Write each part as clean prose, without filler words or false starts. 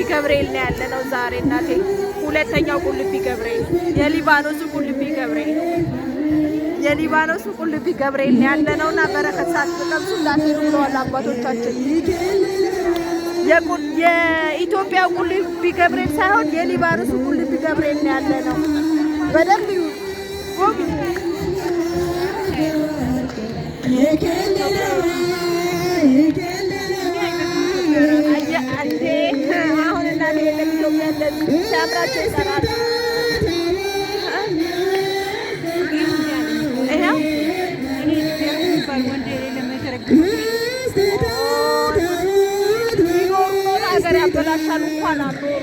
ገብርኤል ነው ያለነው ዛሬ እናቴ። ሁለተኛው ቁልቢ ገብርኤል፣ የሊባኖሱ ቁልቢ ገብርኤል፣ የሊባኖሱ ቁልቢ ገብርኤል ነው ያለነውና በረከት ሳትቀምሱ እንዳትሄዱ ብለዋል አባቶቻችን። የኢትዮጵያ ቁልቢ ገብርኤል ሳይሆን የሊባኖሱ ቁልቢ ገብርኤል ነው ያለነው። በደንብ እዩ። ጎብኙ። እንዴ አሁን እናቴ የለም ኢትዮጵያ እንደዚህ ሲያምራቸው ይሰራሉ። ይኸው ቢኖሩ ኖሮ ሀገር ያበላሻሉ እንኳን አልኖሩ።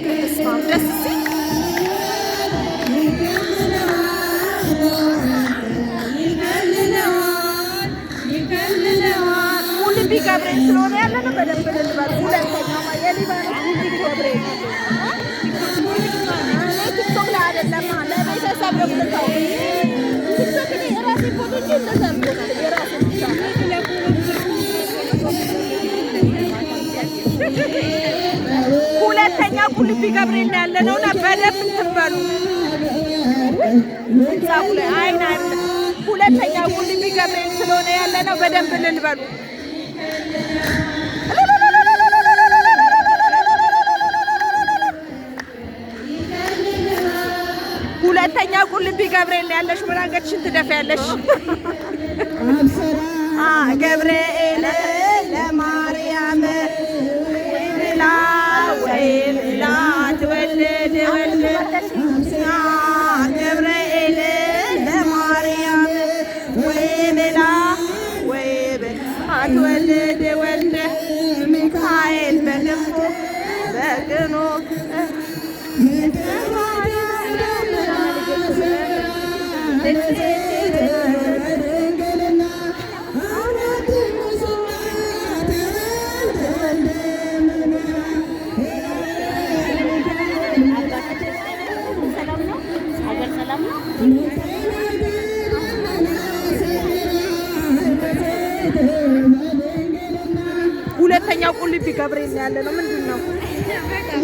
በስመ አብ ደስ ሲል። ቁልቢ ገብርኤል ስለሆነ ያለ ነው። በደንብ ልልበል። ሁለተኛው የሊባኖስ ቁልቢ ገብርኤል። እኔ ቲክቶክ ላይ አይደለም፣ ለቤተሰብ ነው የምልከው። ቲክቶክ እኔ የራሴ ፎቶ እንጂ እንደዛ አልፖስትም። የራሴ ብቻ። ሁለተኛ ቁልቢ ገብርኤል ነው ያለ ነውና በደንብ እንትን በሉ። ህንጻው ላይ አይን አይን ሁለተኛ ቁልቢ ገብርኤል ስለሆነ ያለ ነው። በደንብ ልልበሉ። ሁለተኛ ቁልቢ ገብርኤል ነው ያለሽ። ምን አንገትሽን ትደፊያለሽ? ገብርኤል ለማርያም ብላ ወይ ብላ ትወልድ ወልድ፣ ገብርኤል ለማርያም ወይ ብላ ወይ ብላ ትወልድ ወልድ፣ ሚካኤል በልቡ በቅኑ። ሰላም ነው? ሀገር ሰላም ነው? ሁለተኛው ቁልቢ ገብርኤል ነው ያለ ነው። ምንድን ነው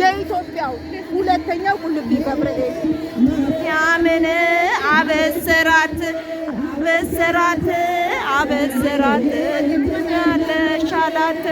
የኢትዮጵያው ሁለተኛው ቁልቢ ገብርኤል? ያምን አበሰራት አበሰራት አበሰራት ትኛለሽ አላት።